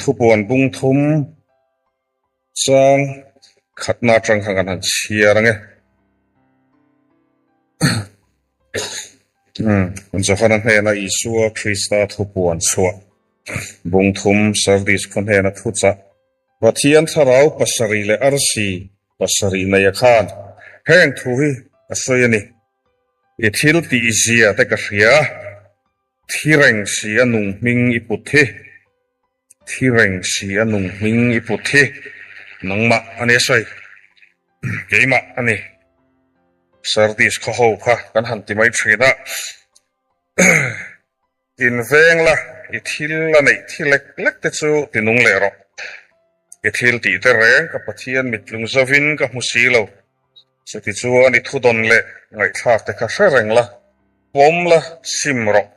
Thupuan bung thum chang khatna atang khan kan han chhiar ang e. Johana hnena Isua Krista thupuan chhuah bung thum Sardis khaw hnena thuchah Pathian thlarau pasarih leh arsi pasarih neia khan heng thu hi a sawi a ni. I thil tih zia te ka hria. Thi reng si a nung hming i put hi, Thi reng si a nung hming i put hi, Nangmah a ni a sawi, keimah a ni. Sardis khaw ho kha kan han ti mai thin a, In veng la, i thil la neih thi lek lek te chu ti nung leh rawh. I thil tih te reng ka Pathian mittlung zovin ka hmu si lo. Chuti chuan i thudawn leh ngaihthlak te kha hre reng la, pawm la, sim rawh.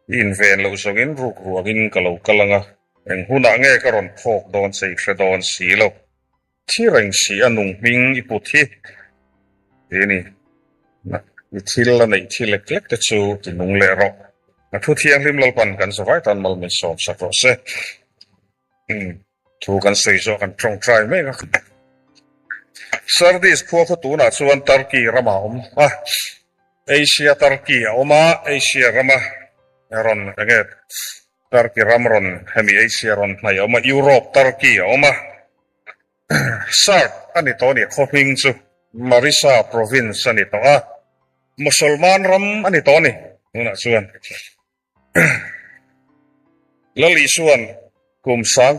I inven loh zawngin ruk ruangin ka lo kal ang a, eng hunah nge ka rawn phawk dawn che i hre dawn si lo. Thi reng si a nung hming i put hi ti ni. I thil la neih thi lek lek te chu ti nung leh rawh. A thu thianghlim Lalpan kan zavai tan mal min sawm sak rawh se. Thu kan sawi zawh kan tawngtai mek a. Sardis khua khaw tunah chuan Turkey ramah a awm a, Asia Turkey a awm a, Asia rama rawn enge Turkey ram rawn hemi Asia rawn hnaih a awm a, Europe Turkey a awm a. Sard a ni tawh a ni khaw hming chu Marisa province a ni tawh a, Musalman ram a ni tawh a ni tunah chuan. Lal Isuan kum sang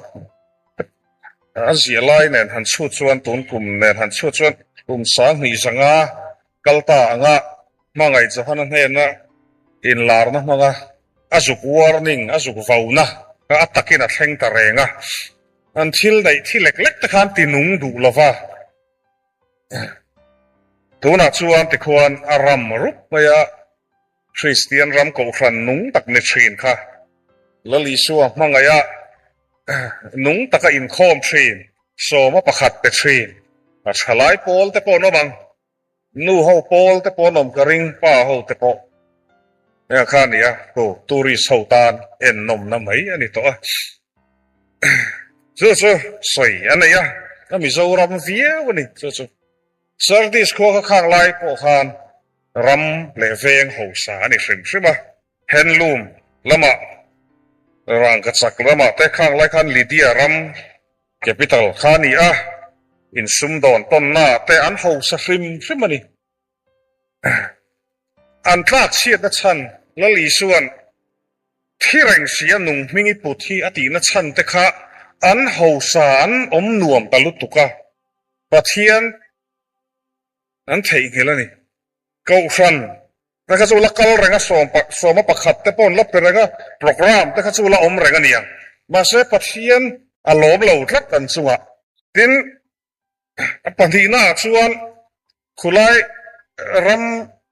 a ziah lai nen han chhut chuan tun kum nen han chhut chuan kum sang hnih zanga kal ta anga hmangaih Johana hnena inlarna hmanga a zuk warning a zuk vauna a takin a thleng ta reng a, an thil neih thi lek lek te khan ti nung duh lova tunah chuan tikhuan a ram rup mai a. Kristian ram kohhran nung tak ni thin kha Lal Isua hmangaih a nung taka inkhawm thin, sawma pakhat pe thin. A thalai pawl te pawh an awm ang, nu ho pawl te pawh an awm ka ring, pa ho te pawh. Heng kha a ni a, tu tourist ho tan ennawmna mai a ni tawh a. Chu chu sawi a nei a, a Mizoram viau a ni chu chu. Sardis khua kha khang lai pawh khan ram leh veng hausa a ni hrim hrim a, handloom lamah rangkachak ramah te khang lai khan Lydia ram capital kha a ni a, insumdawn tawnna te an hausa hrim hrim a ni. An tlak chhiatna chhan Lal Isua'n thi reng si a nung hming i put hi a tihna chhan te kha an hausa an awm nuam ta lutuk a. Pathian an theihnghilh a ni. Kohhran te kha chu la kal reng a, sawma pakhat te pawh an la pe reng a, programme te kha chu la awm reng a ni ang. Mahse Pathian a lawm lo tlat an chungah. Tin, a pahnihnaah chuan khulai ram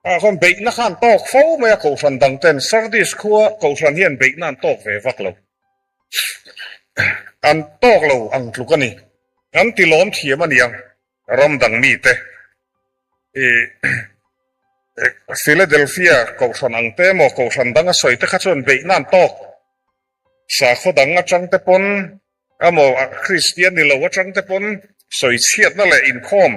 ah khawn beihna kha an tawk fo mai a, Kohhran dang ten Sardis khua Kohhran hian beihna an tawk ve vak lo. An tawk lo ang tluk a ni. An ti lawm thiam a niang ram dang mite i Philadelphia kohhran ang te emaw kohhran dang a sawi te kha chuan beihna an tawk sakhaw dang atang te pawn emaw Kristian ni lo atang te pawn sawi chhiatna leh inkhawm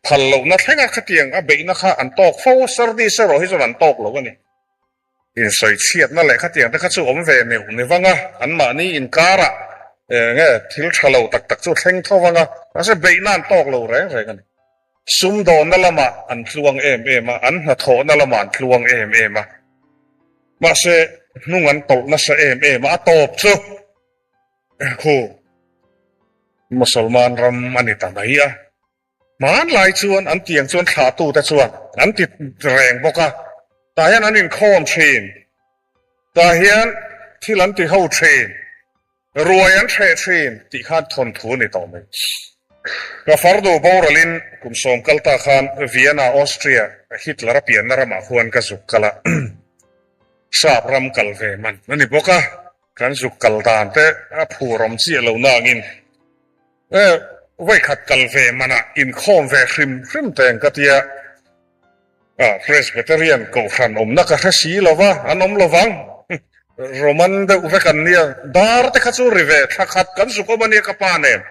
phal lohna thlenga khatiang a beihna kha an tawk fo Sardis erawh hi chuan an tawk lo a ni. Insawi chhiatna leh khatiang te kha chu awm ve neuh ni vang a, anmahni inkarah eng nge thil tha lo tak tak chu thleng tho vang a, mahse beihna an tawk lo reng reng a ni. Sumdawnna lamah an tluang em em a, an hnathawhna lamah an tluang em em a, mahse hnung an tawlh nasa em em a, a tawp chu khu Musalman ram a ni ta mai a. Hmanlai chuan an tiang chuan thlahtute chuan an ti reng bawk a, tah hian an inkhawm thin, tah hian thil an ti ho thin, ruai an hreh thin tih khan thawnthu a ni tawh mai. Ka farnu boralin kum sawm kal ta khan Vienna, Austria, Hitler a pianna ramah khuan ka zuk kal a, sap ram kal ve man a ni bawk a, kan zuk kal dan te a phur awm chiah lo nangin, E, vawikhat kal ve manah inkhawm ve hrim hrim teng ka tia. A, Presbyterian kohhran awmna ka hre si lo va, an awm lo vang. Roman deuh vek an nia. Dar te kha chu ri ve thla khat kan zuk awm a nia ka pa nen.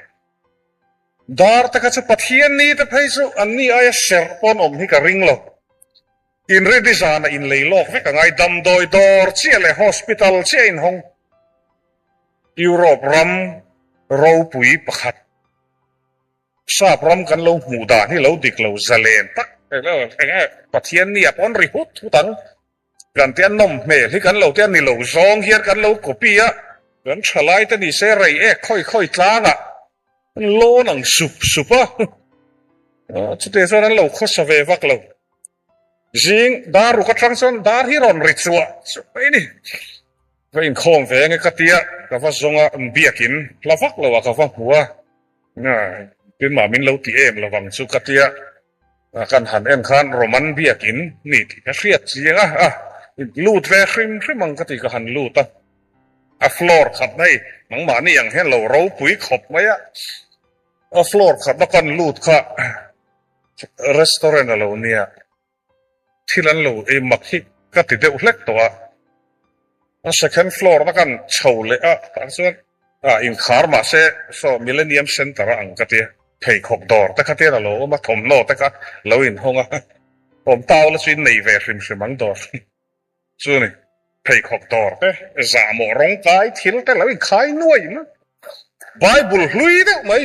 Dar te kha chu Pathian ni te phei chu an ni aia serh pawn awm hi ka ring lo. Inredi zana inlei lawk vek a ngai damdawi dawr chiah leh hospital chiah inhawng. Europe ram ropui pakhat. Sap ram kan lo hmuh dan hi lo dik lo zalen tak Pathian nia pawn ri hut hut ang. Kan te a nawm hmel hi kan lo te a ni lo zawng hian kan lo copy a. Kan thalai te ni se rei ek khawi khawi tlangah an lawn ang sup sup a. Chutih chuan an lo khawsa ve vak lo. Zing dar ruk atang chuan dar hi rawn ri chhuah chhuah mai a ni. Ka inkhawm ve ange ka tia ka va zawng a, biakin hla vak lo ah ka va hmu a. Tunmah min lo ti em lovang chu ka tia kan han en khan Roman biakin ni tih ka hriat chiang a, a lut ve hrim hrim ang ka ti ka han lut a, a floor khat hei nangmahni ang hian lo ropui khawp mai a, a floor khatna kan lut kha restaurant a lo nia. Thil an lo ei mak hi ka ti deuh hlek tawh a, a second floor na kan chho leh a tah chuan ah inkhar mahse saw Millennium Centre a ang ka tia, pheikhawk dawr te kha tian a lo awm a, thawmhnaw te kha lo inhawng a, awm tau la chu in nei ve hrim hrim ang dawr chu ni, pheikhawk dawr te zahmawh rawng kai thil te lo inkhai nuai mai, Bible hlui deuh mai.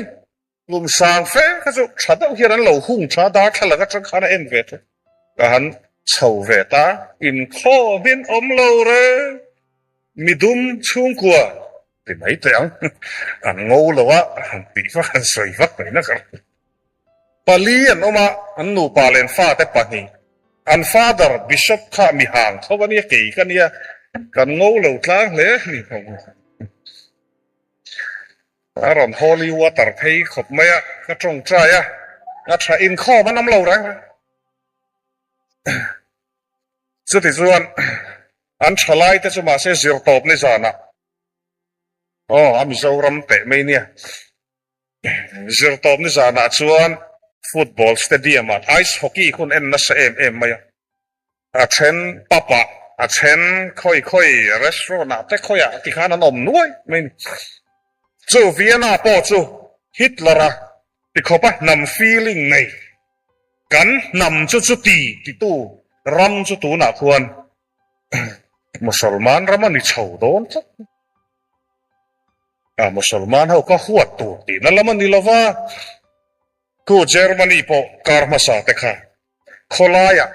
Kum sang fe kha chu tha deuh hian an lo hung tha darthlalang atang khan a en ve thei. Ka han chho ve ta. Inkhawmin awm lo re. Midum chhungkua ti mai teh ang. An ngo lo a, han tih vak han sawi vak mai na ka. Pali an awm a, an nupa leh an fate pahnih. An father Bishop kha mi hang tho a nia, kei ka nia, kan ngo lo tlang hle a ni. A rawn holy water phei khawp mai a, ka tawngtai a, a tha inkhawm an awm lo reng reng. Chuti chuan an thalai te chu mahse zirtawp ni zanah aw a Mizoram teh mai nia, zirtawp ni zanah chuan football stadium ah ice hockey hun en nasa em em mai a. A then pub ah, a then khawi khawi restaurant ah te khawi ah tikhan an awm nuai mai ni. Chu Vienna pawh chu Hitler a tikhawp a hnam feeling nei, kan hnam chu chuti titu ram chu tunah khuan Musalman ram a ni chho dawn tlat. A Musalman ho kha huat tur tihna lam a ni lova, Khu Germany pawh kar hmasa te kha khawlaiah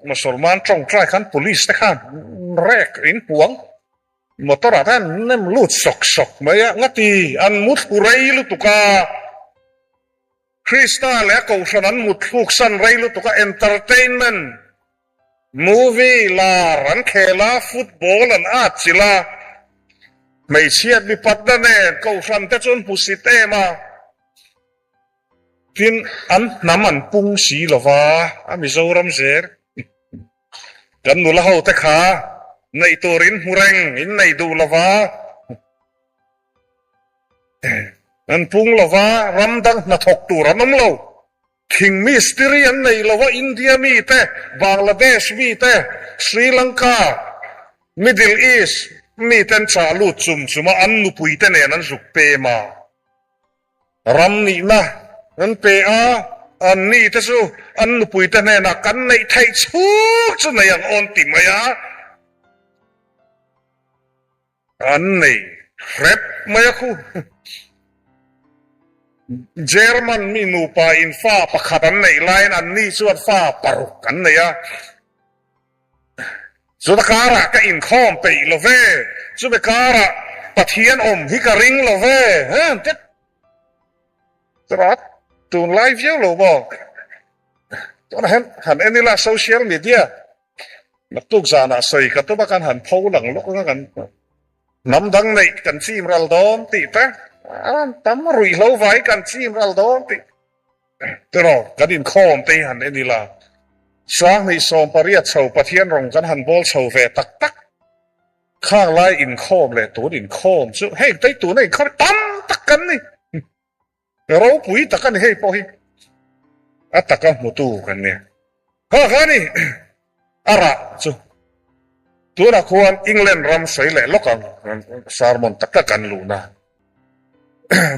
Musalman tawngtai khan police te khan rek in puang motor ah te an nem lut sawk sawk mai a, ngati an mu thlu rei lutuk a, Krista leh a kohhran an mut thluk san rei lutuk a, entertainment movie lar an khel a, football an at chilh a, hmeichhiat mipatna nen kohhran te chu an hmusit em a. Tin, an hnam an pung si lo va, a Mizoram zel. Kan nula ho te kha neih tur in hmu reng, in nei duh lo va, an pung lo va, ram dang hnathawk tur an awm lo. Thing mistiri an nei lo va, India mi te, Bangladesh mi te, Sri Lanka, Middle East mi te an chah lut chum chum a, an nupui te nen an zuk pem a. Ram nihna an pe a, an ni te chu an nupui te hnenah kan neih theih chhung chu nei ang awn ti mai a, an nei hrep mai a khu. German mi nupa in fa pakhat an neih laiin an ni chuan fa paruk an nei a. Chuta karah ka inkhawm peih lo ve, chumi karah Pathian awm hi ka ring lo ve, tet rat tunlai viau lo maw? Tunah hian han en ila social media naktuk zanah sawi ka tum a kan han pho lang lawk anga kan hnam dang neih kan chim ral dawn tih te tam ruihhlo vai kan chim ral dawn tih Tiraw, kan inkhawm te hi han en ila, Sanghnih 80 chho Pathian rawng kan han bawl chho ve tak tak. Khang lai inkhawm leh tun inkhawm chu hei tei tuna inkhawm hi tam tak kan ni. Ropui tak a ni hei pawh hi. A taka hmutu kan ni. Kha kha ni a rah chu. Tunah khuan England ram sawi leh lawk ang sermon tak tak kan luhna.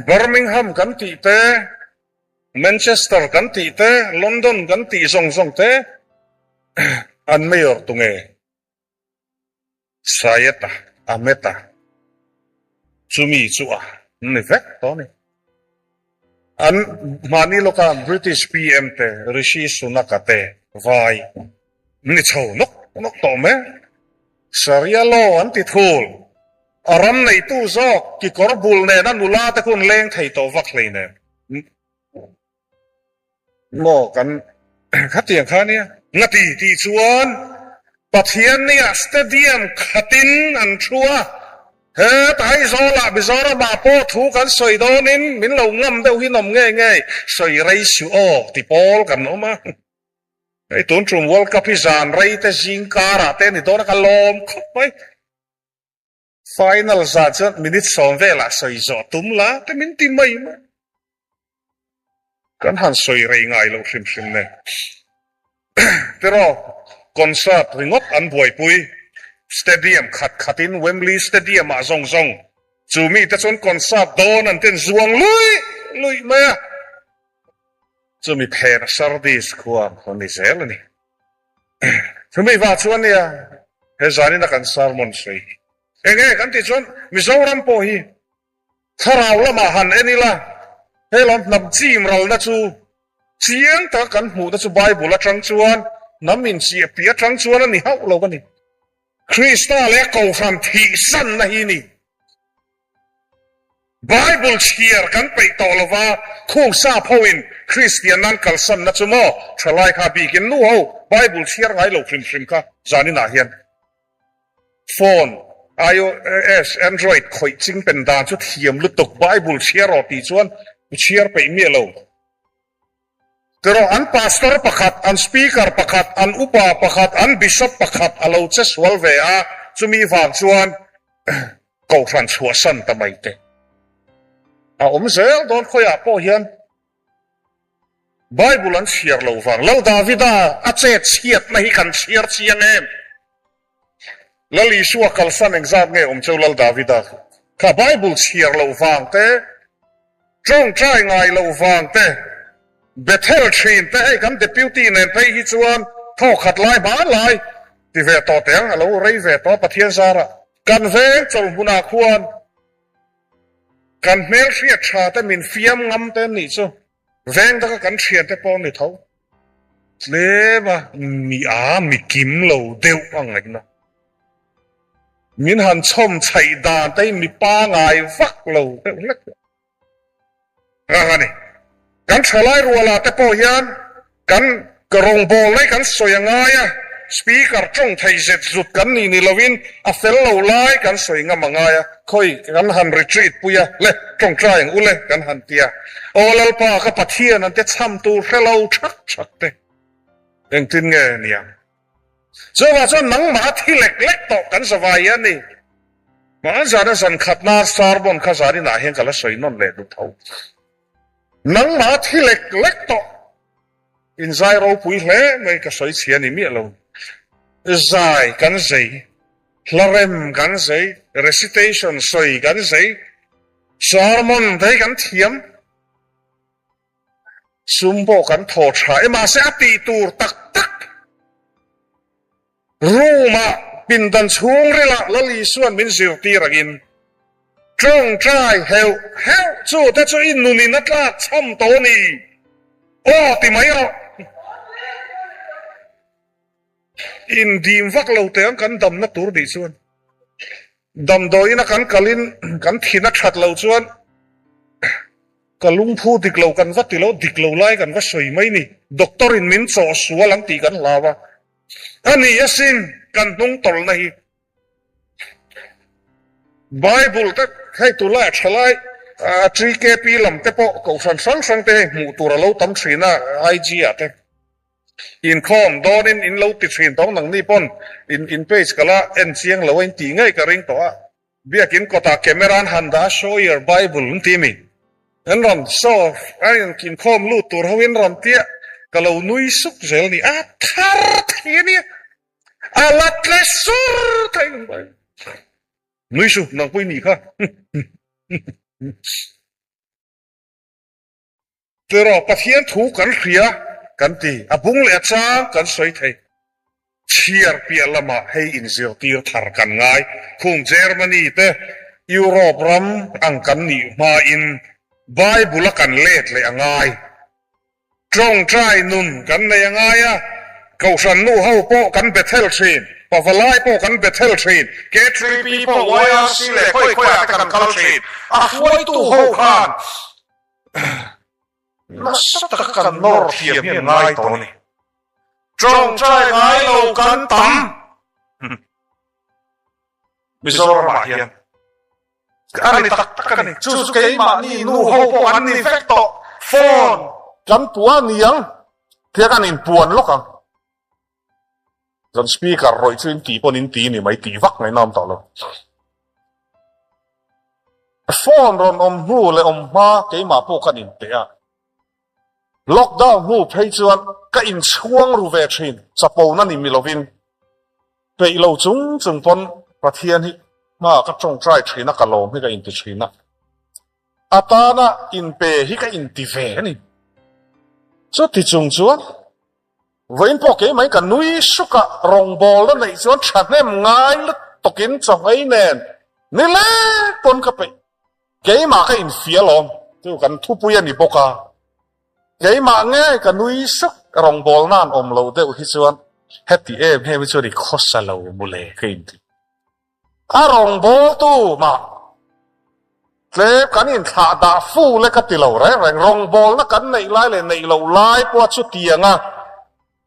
Birmingham kan tih te, Manchester kan tih te, London kan tih zawng zawng te an mayor tunge? Sayed-a, Ahmed-a chumi chu a ni vek tawh a ni. An hmahni lawka British PM te Rishi Sunak-a te vai ni chho nawk nawk tawh mai. Sharia law an ti thul. A ram neitu zawk kikawr bul nena nula te hun leng thei tawh vak hleinem. Maw kan khatiang kha nia. Ngati tih chuan Pathian nia stadium khatin an thu a, he Aizawlah Mizoramah pawh thu kan sawi dawnin min lo ngam deuh hi nawm ngei ngei sawi rei suh aw ti pawl kan awm a. Hei tun tum World Cup hi zan rei te zing karah te a ni dawn a ka lawm khawp mai. Final zan chuan minute sawm velah sawi zawh tum la te min ti mai mai. Kan han sawi rei ngai lo hrim hrim nen. Tiraw concert ringawt an buaipui stadium khat khatin Wembley Stadium ah zawng zawng chu mite chuan concert dawn an ten zuang luih luih mai a. Chumi phena Sardis khua an ni zel a ni. Chumi vah chuan nia he zanina kan sermon sawi hi. Enge kan tih chuan Mizoram pawh hi thlarau lamah han en ila he lam hnam chim ralna chu chiang taka kan hmuhna chu Bible atang chuan hnam inchiah piah atang chuan a ni hauh lo a ni. Krista leh a Kohhran thihsanna hi ni. Bible chhiar kan peih tawh lo va, khung sap hoin Kristian nan kalsanna chu maw thalai kha bikin nu ho Bible chhiar ngai lo hrim hrim kha zaninah hian phone iOS Android khawih ching pen dan chu thiam lutuk Bible chhiar rawh tih chuan chhiar peih miah lo. Tiraw an pastor pakhat, an speaker pakhat, an upa pakhat, an bishop pakhat a lo che sual ve a, chumi vang chuan kohhran chhuahsan ta mai te a awm zel dawn khawiah pawh hian Bible an chhiar lo vang. Lal Davida a chet chhiatna hi kan chhiar chiang em? Lal Isua kalsan engzat nge awm cheu Lal Davida kha Bible chhiar loh vang te, tawngtai ngai loh vang te, Bethel thin te hei kan deputy nen phei hi chuan thaw khat lai hma lai ti ve tawh teh ang a lo rei ve tawh a Pathian zarah kan veng chawlhmunah khuan kan hmelhriat tha te min fiam ngam te an nih chu. Veng taka kan thiante pawh ni tho. Tlem a mi a mi kim lo deuh a ngaihna. Min han chhawm chhaih dan te hi mi pangai vak lo deuh hlek rang a ni. Kan thalai rualah te pawh hian kan rawngbawlna hi kan sawi a ngai a, speaker tawng thei zet zut kan nih ni loin a fel lo lai kan sawi ngam a ngai a, khawi kan han retreat pui a, le tawngtai ang ule kan han ti a, aw Lalpa ka Pathian an te chham tur hre lo thak thak te engtin nge niang? Chuvah chuan nangmah a thi lek lek tawh kan zavai hi a ni. Hmaan zana zan khatna sermon kha zaninah hian ka la sawi nawn leh duh tho. Nangmah a thi lek lek tawh. Inzai ropui hle mai ka sawi chhia ni miah lo. Zai kan zei, hla rem kan zei, recitation sawi kan zei, sermon te hi kan thiam. Sum pawh kan thaw tha e mahse a tih tur tak tak room ah pindan chhungrilah Lal Isuan min zirtir angin tawngtai heuh heuh chu te chu i nunin a tlak chham tawh a ni aw ti mai rawh. Indim vak lo teh ang kan damna tur nih chuan damdawiin a kan kalin kan thin a that lo chuan ka lungphu dik lo kan va ti lo dik lo lai kan va sawi mai ni doctor in min chawh sual ang tih kan hlau a a ni asin kan hnung tawlhna hi Bible te hei tunlai a tha lai TKP lam te pawh kohhran hrang hrang te hei hmuh tur a lo tam thin a IG ah te. Inkhawm dawnin in lo ti thin tawng nangni pawn in in page ka la en chiang lo a in tih ngei ka ring tawh a. Biakin kawtah camera an han dah a show your bible an ti mi an rawn show a inkhawm lut tur ho in rawn tia ka lo nui suk zel ni a thar thei a nia. A la tle sur thei mai. Nui su, nang pawh i nih kha. Tiraw, Pathian thu kan hria kan ti, a bung leh a chang kan sawi thei. Chhiar piah lamah hei inzirtir thar kan ngai. Khung Germany te Europe ram ang kan nih hmain Bible a kan let leh a ngai. Tawngtai nun kan nei a ngai a, Kohhran nu ho pawh kan be thel thin, Pavalai pawh kan be thel thin, K3P pawh YRC leh khawi khawiah te kan kal thin. A hruaitu ho khan nasa taka kan nawr thiam hi an ngai tawh a ni. Tawngtai ngai lo kan tam. Mizoramah hian a ni tak tak a ni. Chu chu keimahni nu ho pawh an ni vek tawh. Phone kan puah a ni ang tia kan inpuan lawk ang. Zan speaker rawih chu in tih pawn in ti ni mai tih vak ngaih nawm tawh lo. Phone rawn awm hnu leh awm hma keimah pawh kan inpeh a. Lockdown hnu phei chuan ka inchhuang ru ve thin, chapona ni mi lovin peih lo chung chung pawn Pathian hi hma ka tawngtai thin a, ka lawm hi ka inti thin a, a tana inpe hi ka inti ve a ni. Chuti chung chuan Vawiin pawh keimah ka nui suk a, rawngbawlna neih chuan thahnem ngai lutukin chawhmei nen ni lek pawn ka peih. Keimah ka infial awm, chu kan thupui a ni bawk a. Keimah nge ka nui suk, rawngbawlna an awm lo deuh hi chuan heti em em hi chuan i khawsa lo mawle ka inti. A rawngbawltu mah tlem kan inthlah dah fu le ka ti lo reng reng. Rawngbawlna kan neih lai leh neih loh lai pawha chutianga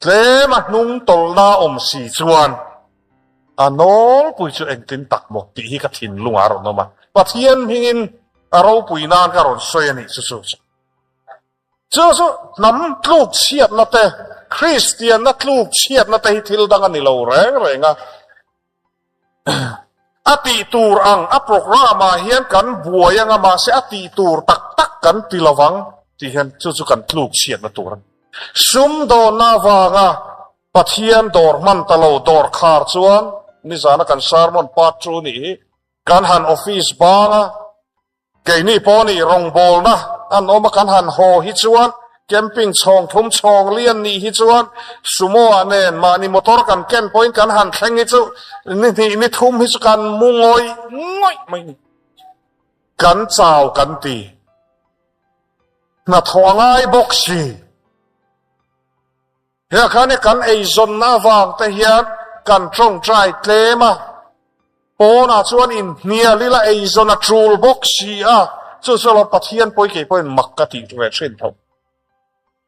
tlem a hnung tawlhna awm si chuan a nawlpui chu engtin tak maw tih hi ka thinlungah a rawn awm a. Pathian hmingin a ropui nan ka rawn sawi a nih chu chu chu. Chu chu hnam tluk chhiatna te, Kristianna tluk chhiatna te hi thil dang a ni lo reng reng a. A tih tur ang a programme ah hian kan buai anga mahse a tih tur tak tak kan ti lo vang tih hian chu chu kan tluk chhiatna tur a ni. Sumdawnna avanga Pathian dawr hman ta lo dawr khar chuan nizana kan sermon part chu nih hi kan han office banga Keini pawh nih rawngbawlna an awm a kan han haw hi chuan camping chhawng thum chhawng lian nih hi chuan sumo ah nen mahni motor kan ken pawhin kan han thleng hi chu ni hnih ni thum hi chu kan mu ngawih ngawih mai ni. Kan chau kan ti. Hnathawh a ngai bawk si. Hea khan i kan eizawnna avang te hian kan tawngtai tlem a, pawnah chuan inhnial ila eizawn a tul bawk si a, chu chu lo Pathian pawi kei pawhin mak ka tih ve thin tho.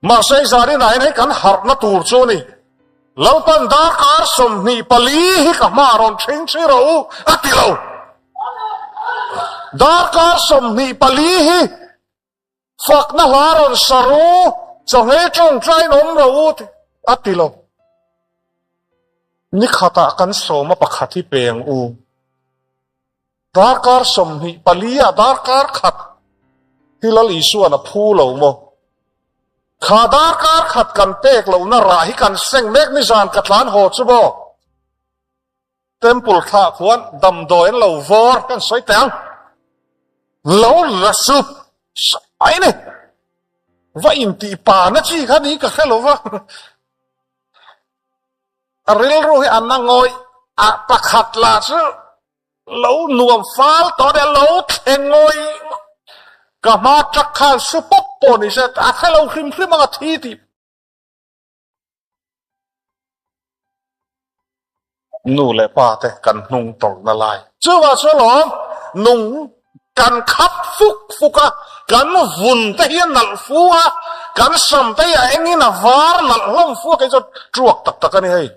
Mahse i zaninah hian hei kan harhna tur chu a ni. Lalpan darkar 24 hi ka hma rawn ṭhing ṭhi rawh u a ti lo. Darkar 24 hi Fakna hla rawn sa ru, chawhmeh tawngtain awm rawh u a ti lo. Ni khatah kan sawma pakhat hi peng u. Darkar 24 ah darkar khat hi Lal Isuan a phu lo maw? Kha darkar khat kan pek lohna rah hi kan seng mek nizan ka tlan haw chu maw? Temple thlah khuan damdawi an lo vawr kan sawi teh ang. Lo la sup ai ni. Va intih pa na chi kha ni ka hre lo va. A rilru hi an a ngawih a pakhat lah chu lo nuam fal tawh nia lo thleng ngawih ka hma truck khan su pawp pawh ni se a hre lo hrim hrim ang a thi tih. Nu leh pa te kan hnung tawlhna lai. Chuvah chuan lawm nung kan khap fuk fuk a, kan vun te hi a nalh fu a, kan sam te hi a engin a var nalh hlawm fu a, kei chuan truak tak tak a ni hei,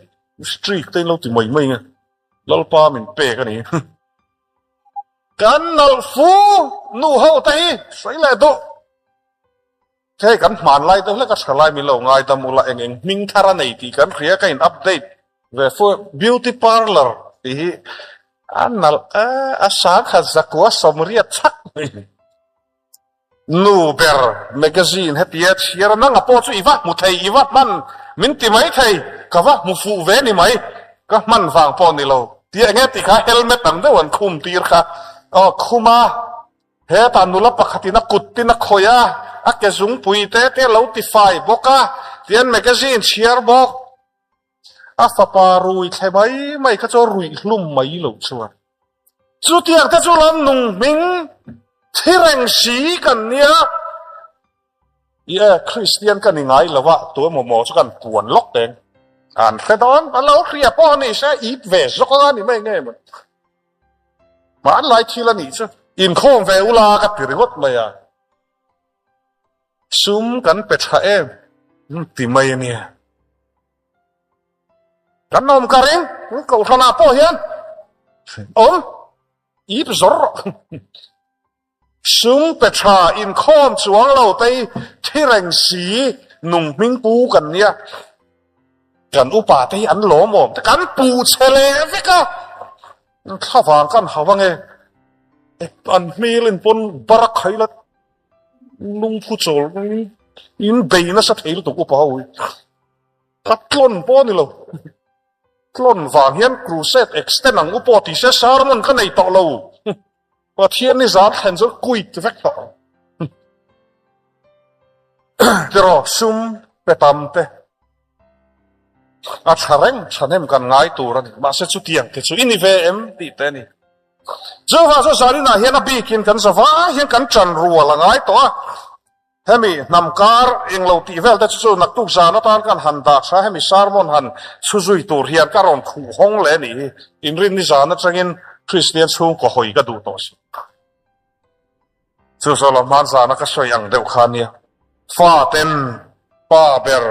streak te in lo ti mai mai nge, Lalpa min pek a ni. Kan nalh fu nu ho te hi sawi leh duh. Hei kan hmanlai deuh hlek a tha lai min lo ngaidam ula eng eng hming thar a nei tih kan hria ka in update ve fu beauty parlour tih hi a nalh a a sang khat zakua sawmriat chhak mai nu ber magazine hetia chhiar nanga pawh chu i va hmu thei i va hman min ti mai thei ka va hmu fuh ve ni mai. Ka hman vang pawh ni lo. Tia enge tih kha helmet ang deuh an khum tir kha. Aw khum a, hetah nula pakhatin a kut tin a khawih a, a ke zungpui te te a lo ti fai bawk a, tian magazine chhiar bawk. A fapa rui thle mai mai kha chu a ruih hlum mai lo chuan. Chutiang te chu lam nung hming thi reng si kan nia. I e, Kristian ka ni ngai lo a, tu emaw maw chu kan puan lawk teng. An hre dawn, a lo hria pawh a ni se, ip ve zawk anga ni mai nge maw. Hmanlai thil a nih chu. Inkhawm ve ula ka ti ringawt mai a. Sum kan pe tha em ti mai a nia. Kan awm ka ring, kohhranah pawh hian awm ip zawr rawh. Sum pe tha inkhawm chuang lo tei thi reng si nung hming pu kan nia. Kan upa te hi an lawmawm te kan pu chhe leh vek a. Thlavang kan hau ange. An hmel in pawn barak khai la lungphu chawl in bei nasa thei lutuk upa ho hi. Ka tlawn pawh a ni lo. Tlawn vang hian crusade extend ang u pawh ti se sermon ka nei tawh lo. Pathian ni zan thlen chu quit vek tawh. Tiraw sum pe tam te a tha reng thahnem kan ngai tur a ni. Mahse chutiang te chu i ni ve em tih te a ni. Chuvang chu zaninah hian a bikin kan zavai hian kan ṭan rual a ngai tawh a. Hemi hnam kar englo tih vel te chu chu naktuk zan atan kan han dah tha hemi sermon han chhu zui tur hian ka rawn khuh hawng leh a nih hi. Inrinni zan atangin Kristian chhungkaw hawi ka duh tawh si. Chu zawh lo hman zana ka sawi ang deuh kha nia. Faten pa ber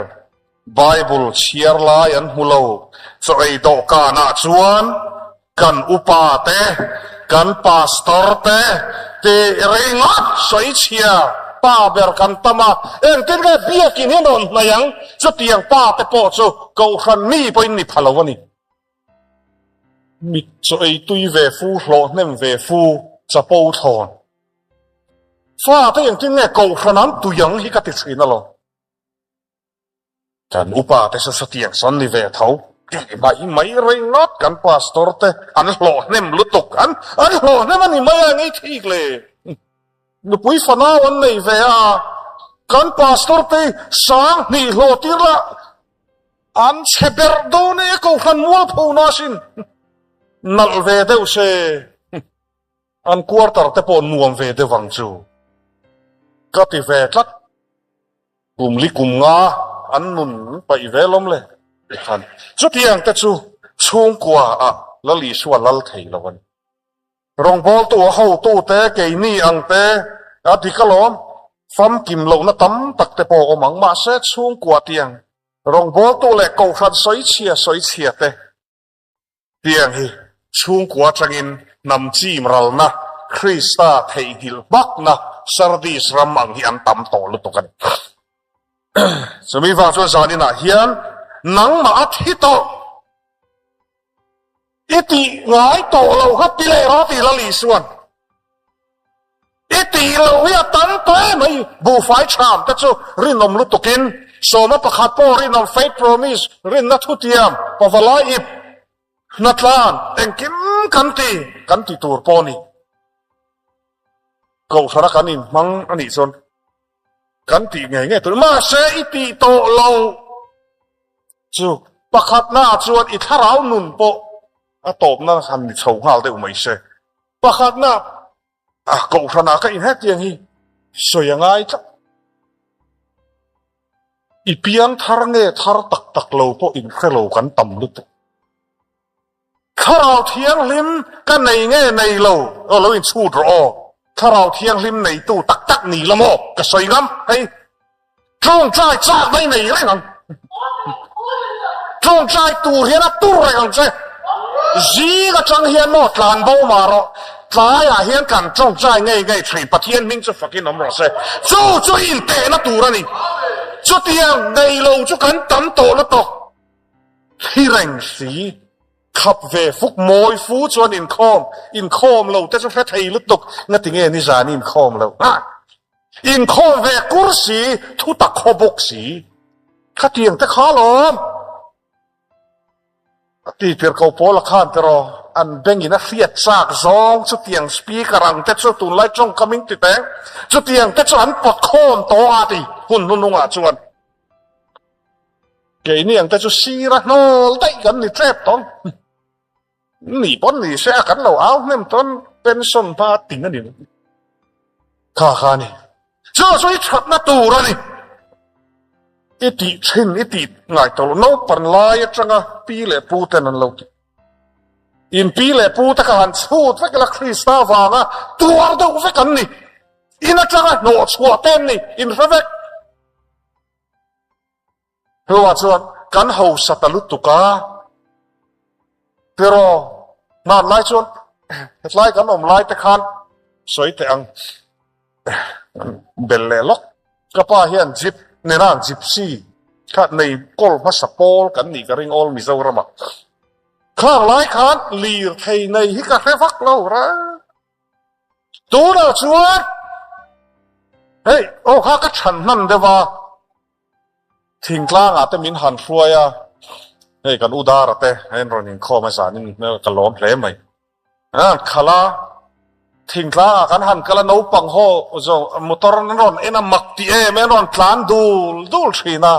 Bible chhiar lai an hmu lo. Chaw ei dawhkanah chuan kan upa te, kan pastor te tih ringawt sawi chhia pa ber kan tam a, engtin nge biakin hi a rawn hnaih ang? Chutiang pa te pawh chu kohhran mi pawhin ni pha lo a ni. Mit chaw ei tui ve fu, hlawh hnem ve fu, chapo thlawn. Fate engtin nge kohhran an tui ang hi ka ti thin alawm. Kan upa te chu satiang sawn ni ve tho tih mai mai ringawt kan pastor te an hlawh hnem lutuk an an hlawh hnem a ni mai a ngei thik le. Nupui fanau an nei ve a, kan pastor te sang hnih hlawh tir la an chhe ber dawn e kohhran mualpho na sin nalh ve deuh se. An quarter te pawh nuam ve deuh ang chu ka ti ve tlat. Kum li kum nga an nun paih ve lawm le khan. Chutiang te chu chhungkua ah Lal Isua lal thei lo a ni. Rawngbawltu a hotu te keini ang te a dik alawm, famkim lohna tam tak te pawh awm ang mahse chhungkua tiang rawngbawltu leh kohhran sawichhia sawichhia te Tiang hi chhungkua atangin hnam chim ralna, Krista theihnghilh hmakna Sardis ram ang hi an tam tawh lutuk a ni. Chumi vang chuan zaninah hian nangmah a thi tawh i tih ngai tawh lo kha ti leh rawh tih Lal Isuan I tih loh hi a tam tawh em mai. Buhfai ṭham te chu rinawm lutukin sawma pakhat pawh rinawm faith promise rinna thutiam pavalai ip hnatlan engkim kan ti kan ti tur pawh a ni. Kohhrana kan inhmang a nih chuan kan tih ngei ngei tur. Mahse i tih tawh lo chu pakhatna ah chuan i thlarau nun pawh a tawpna han ni chho nghal deuh mai se. Pakhatna a kohhranah ka inhek tiang hi sawi a ngai tlat. I piang thar nge thar tak tak lo pawh inhre lo kan tam lutuk. Thlarau Thianghlim ka nei nge nei lo aw lo inchhut rawh aw. Thlarau Thianghlim neitu tak tak ni la maw ka sawi ngam hei. Tawngtai chak mai nei reng ang. Tawngtai tur hian a tur reng ang che. Zing atang hian maw tlan bo mah rawh. Tlaiah hian kan tawngtai ngei ngei thin. Pathian hming chu fakin awm rawh se. Chu chu intehna tur a ni. Chutiang nei lo chu kan tam tawh lutuk. Thi reng si. Khap ve fuk mawi fu chuan inkhawm inkhawm lo te chu hre thei lutuk. Ngatinge nizan inkhawm loh? Inkhawm ve kur si, thu tak khaw bawk si. Khatiang te kha lawm. Ti tirhkoh Paula khan tiraw, an bengin a hriat chak zawng chutiang speaker ang te chu tunlai tawngkam in ti teng, chutiang te chu an pawt khawm tawng a ti hun hnuhnungah chuan. Keini ang te chu sira hnawl daih kan ni tep tawng. Ni pawn ni se a kan lo au hnem tawn pension hma ting a ni lo. Kha kha a ni. Chu chu i thatna tur a ni. I tih thin i tih ngai tawh lo. Naupan lai atanga pi leh pu ten an lo ti. In pi leh pu te kha han chhut vek ila Krista vanga tuar deuh vek an ni. In atanga hnawh chhuah te an ni. In hre vek. Hnuah chuan kan hausa ta lutuk a, tiraw hmanlai chuan hetlai kan awm lai te khan sawi teh ang bel leh lawk. Ka pa hian jeep nena gypsy kha nei kawl hmasa pawl kan nih ka ring awl Mizoramah. Khang lai khan lirthei nei hi ka hre vak lo reng. Tunah chuan hei aw kha ka chhan hman deuh a, thingtlangah te min han hruai a, hei kan Udara te an rawn inkhawm a zanin hmel ka lawm hle mai. An khalh a, thingtlangah kan han kal a naupang ho zawng motor an rawn en a mak ti em em an rawn tlan dul dul thin a,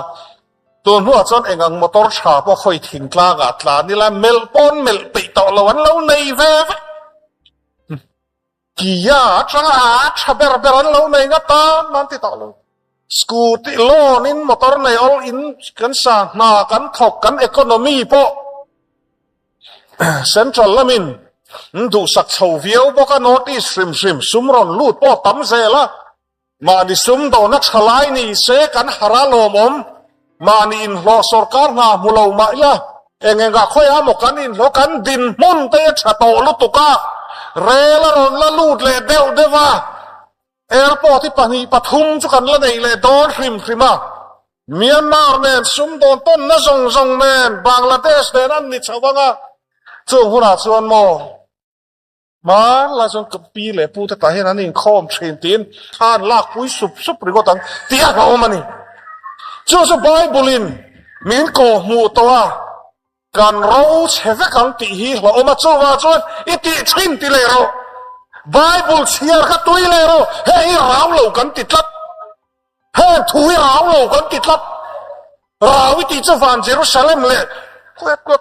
tun hnuah chuan eng ang motor tha pawh khawi thingtlangah tlan ila melh pawn melh peih tawh lo an lo nei ve vek. Kia atanga a tha ber ber an lo nei nga tan man ti tawh lo. Scooty loan in motor nei awl in kan sa hna kan thawk kan economy pawh central lamin an duhsak chho viau bawk a North East hrim hrim sum rawn lut pawh tam zel a. Mahni sumdawhna tha lai ni se kan har a lawmawm. Mahni inhlawh sorkar hna hmu lo mah ila, eng engah khawiah maw kan inhlawh kan dinhmun te a tha tawh lutuk a, rel a rawn la lut leh deuh deuh a, airport hi pahnih pathum chu kan la nei leh dawn hrim hrim a. Myanmar nen sumdawn tawnna zawng zawng nen Bangladesh nen an ni chho ang a, chung hunah chuan maw. Hmanlai chuan ka pi leh pu te tah hian an inkhawm thin tiin thla an lakpui sup sup ringawt ang tih a hlauhawm a ni. Chu chu Bible-in min kawhhmuh tawh a, kan ro chhe vek ang tih hi hlauhawm a, chuvang chuan i tih thin ti leh rawh. Bible chhiar kha tui leh rawh, heng hi rau lo kan ti tlat. Heng thu hi rau lo kan ti tlat. Rau i tih chu van Jerusalem leh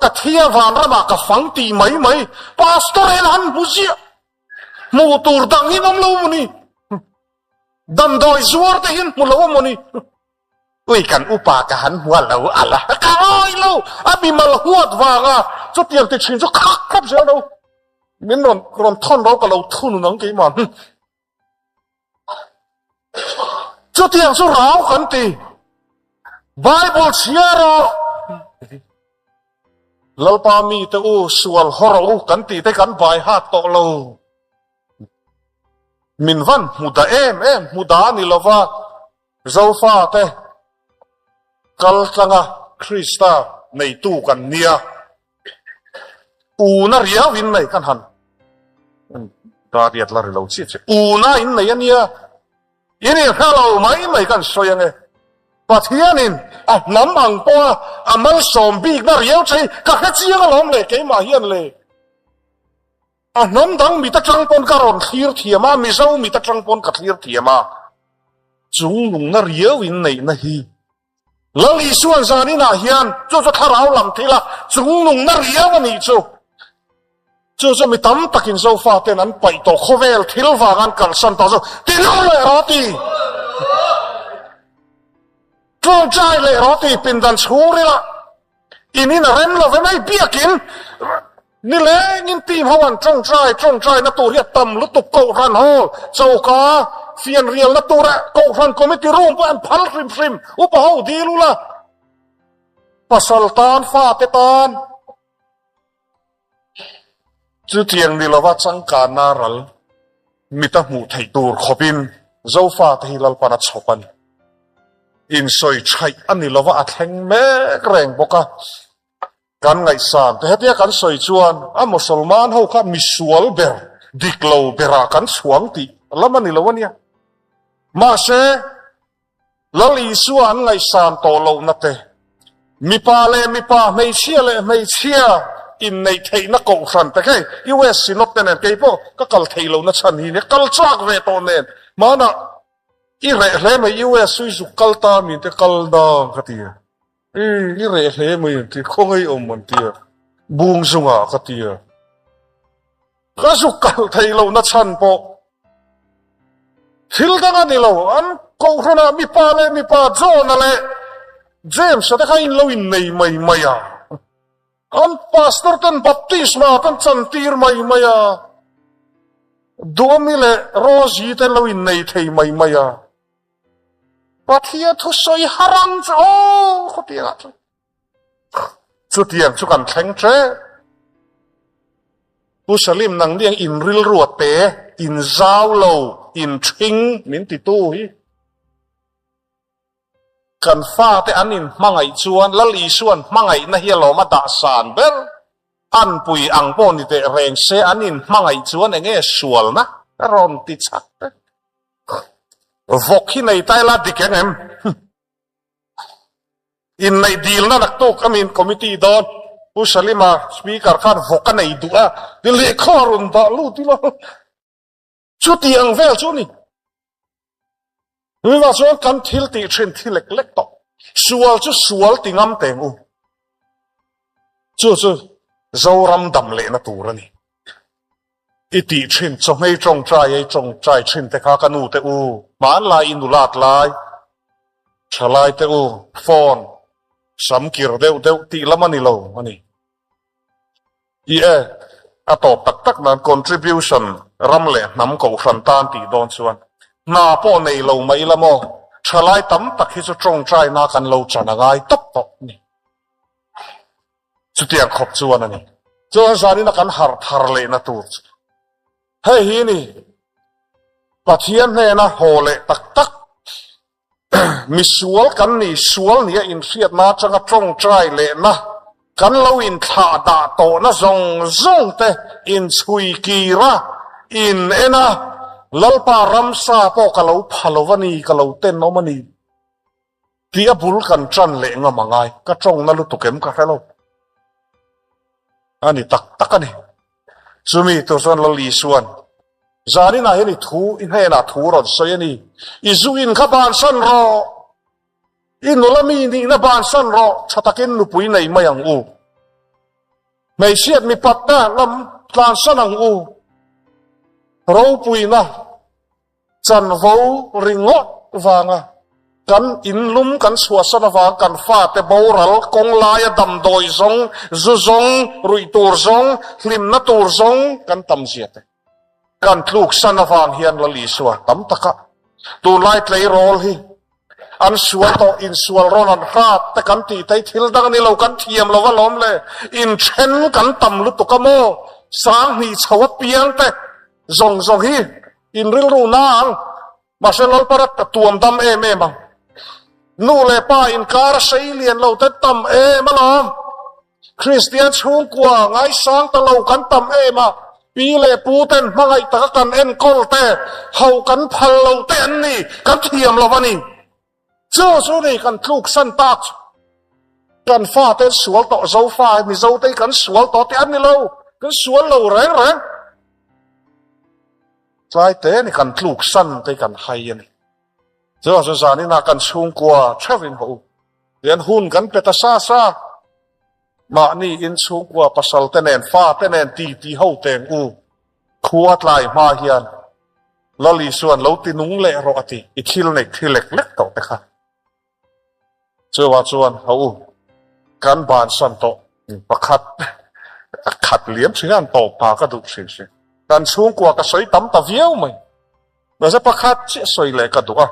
ka thia vanramah ka fang tih mai mai. Pastor hian han hmu ziah. Hmuh tur dang hi awm lo maw ni? Damdawi zuar te hian hmu lo maw ni? Ui kan upa ka han hmu a lo ala. Ka ngawi lo. A mimal huat vanga chutiang ti thin chu khak khawp zel lo. Min rawn rawn thawn ro ka lo thunun ang keimah. Chutiang chu rau kan ti. Bible chhiar rawh. Lalpa mi te u sual haw rawh u kan tih te kan bai hat tawh lo. Min van hmu da em em hmu da ni lova Zofa te kal tlanga Krista neitu kan nia. Una riau in nei kan han ta riat la ri lo chi che. Una in nei ania. In in hre lo mai mai kan sawi ange. Pathianin a hnam ang pawha a malsawm bikna riau che hi ka hre chiang alawm le keimah hian le. A hnam dang mit atang pawn ka rawn thlir thiam a, Mizo mit atang pawn ka thlir thiam a. Chung nungna riau in neihna hi Lal Isuan zan inah hian chu chu thlarau lam thil a chungnungna riau a nih chu. Chu chu mi tam takin Zofa ten an paih tawh khawvel thil vang an kalsan tawh chu ti lo leh rawh ti. Tawngtai leh rawh ti pindan chhungrila in in a rem lo ve mai biakin Nilengin team ho an tawngtai tawngtaina tur hi a tam lutuk Kohhran hall choka fianrialna tura Kohhran committee room pawh an phal hrim hrim upa ho dil ula pasal tan fate tan chutiang ni lova changkanna ral mita hmuh theih tur khawpin Zofate hi Lalpan a chhawp a ni. Insawi thaih a ni lova a thleng mek reng bawk a. Kan ngaihsan te hetia kan sawi chuan a Mosolman ho kha misual ber, dik lo berah kan chhuang tih lam a ni lo a nia. Mahse, Lal Isua an ngaihsan tawh lohna te, Mipa leh mipa, hmeichhia leh hmeichhia inneih theihna kohhran te hei US Synod te nen kei pawh ka kal theih lohna chhan hi nia, kal chak ve tawh nen hmanah i reh hle mai US chu i zuk kal ta min te kal dang ka ti a, i i reh hle mai an ti, khawngaih awm an ti a, bung zungah ka ti a. Ka zuk kal theih lohna chhan pawh thil dang a ni lo, an kohhranah mipa leh mipa John-a leh James-a te kha in lo innei mai mai a, an pastor ten baptisma kan chantir mai mai a, Duami leh Rosie te an lo innei thei mai mai a, Pathian thusawi harang chu aw khawpiangah chuan. Chutiang chu kan thleng ṭeh. Pu Salim nang ni ang in rilru a te, in zau lo, in ṭhing min titu hi. Kan fate an in hmangaih chuan Lal Isuan hmangaihna hi a lawm a dah san ber. Anpui ang pawh ni teh reng se an in hmangaih chuan eng nge sualna a rawn ti chak vek. Vawk hi nei ta ila dik eng em? Inneih dilna naktuk a min committee dawn Pu Salima speaker khan vawk a nei duh a, ti lehkha a rawn dah lut ila chuti ang vel chu a ni. Tunah chuan kan thil tih thin thi lek lek tawh. Sual chu sual ti ngam teng u. Chu chu Zoram dam lehna tur a ni. I tih thin chawhmei tawngtai ei tawngtai thin te kha ka nu te u, hmanlai i nulat lai, thalai te u, phone sam kir deuh deuh tih lam a ni lo a ni. I e, a tawp tak tak nan contribution ram leh hnam kohhran tan tih dawn chuan hna pawh nei lo mah ila maw, thalai tam tak hi chu tawngtaina kan lo chan a ngai tawp tawh a ni. Chutiang khawp chuan a ni. Chuan zanina kan harh thar lehna tur chu hei hi ni, Pathian hnena haw leh tak tak misual kan ni, sual nia inhriatna atanga tawngtai lehna, kan lo inthlah dah tawhna zawng zawng te inchhui kir a, in en a, Lalpa ramsa pawh ka lo pha lo a ni, ka lo tenawm a ni. Tih a bul kan ṭan leh ngam a ngai. Ka ṭawngna lutuk em ka hre lo. A ni tak tak a ni. Chumi tur chuan Lal Isuan, Zaninah hian i thu, i hnenah thu rawn sawi a ni. I zu in kha bansan rawh. I nula mi nihna bansan rawh. Ṭha takin nupui nei mai ang u. Hmeichhiat mipatna lam tlansan ang u. Ropuina. Chanvo ringawt vanga kan inlum kan chhuahsan avang kan fate boral kawng laia damdawi zawng, zu zawng, ruih tur zawng, hlimna tur zawng kan tam zia te kan tluksan avang hian Lal Isua tam taka tunlai tleirawl hi an sual tawh insual rawn an hrat te kan tih te hi thil dang a ni lo kan thiam lo a lawm le inthen kan tam lutuk a maw sanghnih chho apiang te zawng zawng hi In rilru na ang, mahse Lalpara ka tuam dam em em ang. Nu leh pa inkar a sei lian lo te tam em alawm. Kristian chhungkua ngaisang ta lo kan tam em a, pi leh pu ten hmangaih taka kan enkawl te, ho kan phal lo te an ni, kan thiam lo a ni. Chu chu ni kan tluksan tak chu. Kan fate sual tawh Zofa Mizo te hi kan sual tawh tih an ni lo, kan sual lo reng reng. Tlai te ni kan tluksan te kan hai a ni. Chu chu zanin ah kan chhungkua theuhin haw u. Tian hun kan pe ta sa sa. Mahni in chhungkua pasal te nen fa te nen ti ti ho teng u. Khua tlai hma hian Lal Isuan lo ti nung leh rawh a ti. I thil neih thi lek lek tawh te kha. Chuvah chuan ho u, kan bansan tawh pakhat a khat liam thin a, an tawp hna ka duh hrim hrim. Kan chhungkua ka sawi tam ta viau mai. Mahse pakhat chiah sawi leh ka duh a.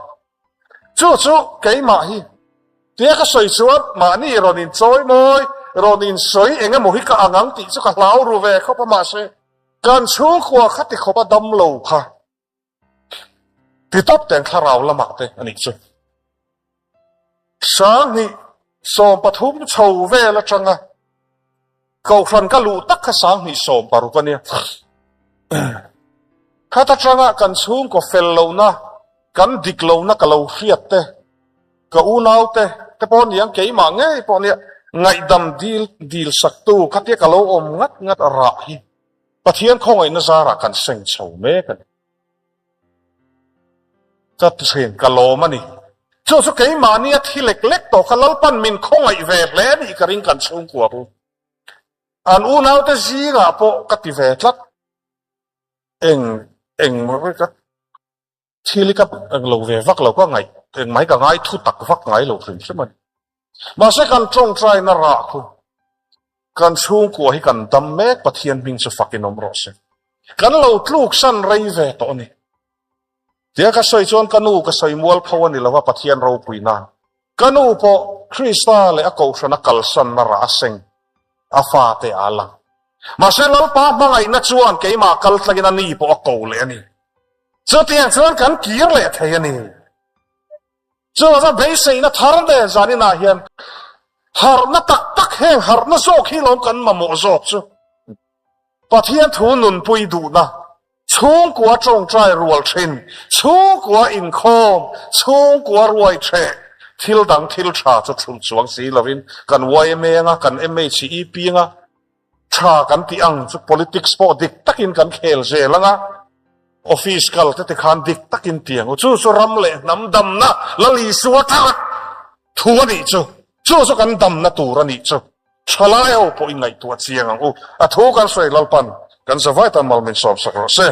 Chu chu keimah hi tia ka sawi chuan mahni rawn inchawi mawi, rawn insawi eng emaw hi ka ang ang tih chu ka hlau ru ve khawp a mahse kan chhungkua kha ti khawp a dam lo kha ti tawp teng thlarau lamah te a nih chu. 20 13 chho vel atanga Kohhran ka luh tak kha 2016 a nia. Khat atanga kan chhungkaw fel lohna, kan dik lohna ka lo hriat te, ka unau te te pawh niang keimah ngei pawh nia. Ngaihdam dil dil saktu khatia ka lo awm ngat ngat rah hi Pathian khawngaihna zarah kan seng chho mek a ni. Ka thin ka lawm a ni. Chu chu keimahni a thi lek lek tawh kha Lalpan min khawngaih ve hle a nih ka ring kan chhungkua ru. An unaute zingah pawh ka ti ve tlat. Eng eng ka thil hi ka eng lo ve vak lo ka ngaih eng mai ka ngai thu tak vak ngai lo hrim hrim a ni. Mahse kan tawngtaina rah khu kan chhungkua hi kan dam mek Pathian hming chu fakin awm rawh se. Kan lo tluk san rei ve tawh a ni. Tia ka sawi chuan ka nu ka sawi mual pho a ni lova Pathian ropui nan. Ka nu pawh Krista leh a kohhrana kalsanna rah a seng a fate a lang. Mahse Lalpa hmangaihna chuan keimah kal tlangin a ni pawh a ko leh a ni. Chutiang chuan kan kir leh thei a ni. Chuvanga beiseina thar nen zaninah hian harhna tak tak heng harhna zawk hi lawm kan mamawh zawk chu. Pathian thu nunpui duhna, chhungkua tawngtai rual thin, chhungkua inkhawm, chhungkua ruai theh, thil dang thil tha chu thulh chuang si lovin kan yma anga kan MHEP anga tha kan tih ang chu politics pawh dik takin kan khel zel anga office kal te tikhan dik takin tiang u. Chu chu ram leh hnam damna Lal Isua thar thu a nih chu. Chu chu kan damna tur a nih chu. Thalai ho pawh i ngaihtuah chiang ang u. A thu kan sawi Lalpan kan zavai tan mal min sawmsak rawh se.